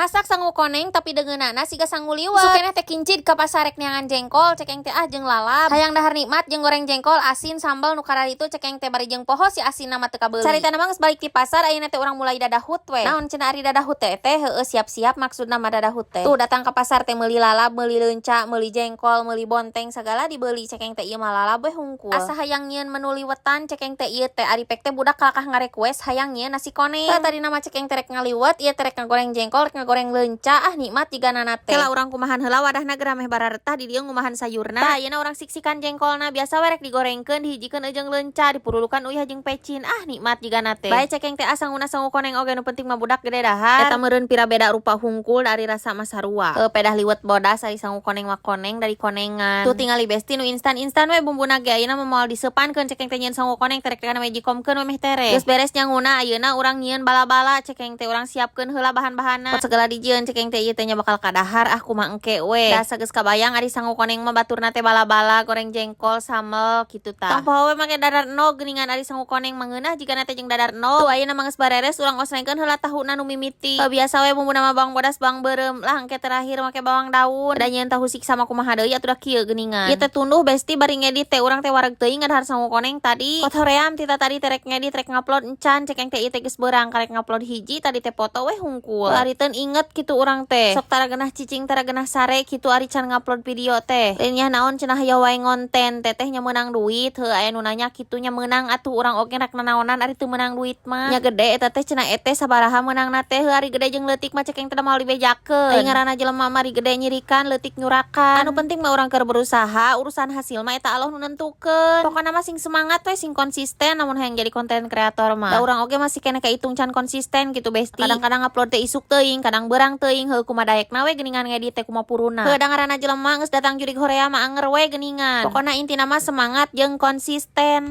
Masak sangu koneng tapi deungeunana siga sangu liwet. Isuk keneh teh kincid ka pasar rek neangan jengkol cekeng teh ah jeung lalab. Hayang dahar nikmat jeung goreng jengkol asin sambal nu kararitu cekeng teh bari jeung poho si asin mah teu kabeuli. Caritana mah geus balik ti pasar, ayeuna teh urang mulai dadahut we. Naon cenah ari dadahut teh teh? Heueuh, siap-siap maksudna mah dadahut teh. Tuh, datang ke pasar teh meuli lalab, meuli leunca, meuli jengkol, meuli bonteng, segala dibeli cekeng teh, ieu mah lalab we hungkul. Asa hayang nyieun menu liwetan cekeng teh ieu teh, ari pek teh budak kalakah ngarequest hayang nyieun nasi koneng. Tah, tadi nama cekeng teh rek ngaliwet ieu teh, rek ngagoreng jengkol, rek ngagoreng leunca, ah nikmat jigana teh. Kela urang kumahan heula wadahna, geura meh bararetah di dieu ngumahan sayurna. Tah, ayeuna urang siksikan jengkolna, biasa we rek digorengkeun, dihijikeun jeung leunca, dipurulukan uyah jeung pecin, ah nikmat jigana teh. Bae cekeng teh asa nguna sangu koneng oge, nu penting mah budak gede dahar. Eta meureun pira beda rupa hungkul dari rasa mah sarua. Heuh, pedah liwet bodas, ari sangu koneng mah koneng dari konengan. Tuh tingali besti, nu instan-instan we bumbuna ge. Ayeuna mah moal diseupankeun cekeng teh nyieun sangu koneng, terek kana magicomkeun we meh tereh. Geus beres nyanguna, ayeuna urang nyieun bala-bala cekeng teh, urang siapkeun heula bahan-bahanna. Pot segala dijieun cekeng teh ieu teh nya bakal kadahar ah, kumaha engke we. Da geus kabayang ari sangu koneng mah baturna teh bala-bala, goreng jengkol, sambel kitu tah. Tong poho we make dadar endog geuningan, ari sangu koneng mah ngeunah jigana teh jeung dadar endog. Tuh, ayeuna mah geus bareres, urang osrengkeun heula tahuna nu mimiti. Heuh, biasa we bumbuna mah bawang bodas, bawang beureum lah, engke terakhir make bawang daun. Da nyieun tahu siksa mah kumaha deui atuh, da kieu geuningan. Ieu teh tunduh besti, bari ngedit teh urang teh wareg teuing ngadahar sangu koneng tadi. Kot hoream tita tadi teh rek ngedit, rek ngupload encan cekeng teh, ieu teh geus beurang karek ngupload hiji tadi teh, foto we hungkul. Ari teu inget kitu urang teh. Sok tara genah cicing, tara genah sare kitu ari can ngupload video teh. Lain nya naon cenah, hayo wae ngonten teteh nya meunang duit. Heuh, aya nu nanya kitu nya, meunang atuh urang oge rek nanaonan ari teu meunang duit mah. Nya gede eta teh cenah, eteh sabaraha meunangna teh? Heuh, ari gede jeung leutik mah cekeng teh moal dibejakeun. Ai ngaranna jelema mah, ari gede nyirikan, leutik nyurakan. Anu penting mah urang keur berusaha, urusan hasil mah eta Allah nu nentukeun. Pokona mah sing semangat we, sing konsisten lamun hayang jadi konten kreator mah. Da urang oge masih keneh kahitung can konsisten gitu besti. Kadang-kadang upload teh isuk teuing, kadang beurang teuing, heuh kumaha daekna we geuningan ngedit teh kumaha puruna. Heuh, da ngaranna jelema geus datang jurig horea mah anger we geuningan. Pokona intina mah semangat jeung konsisten.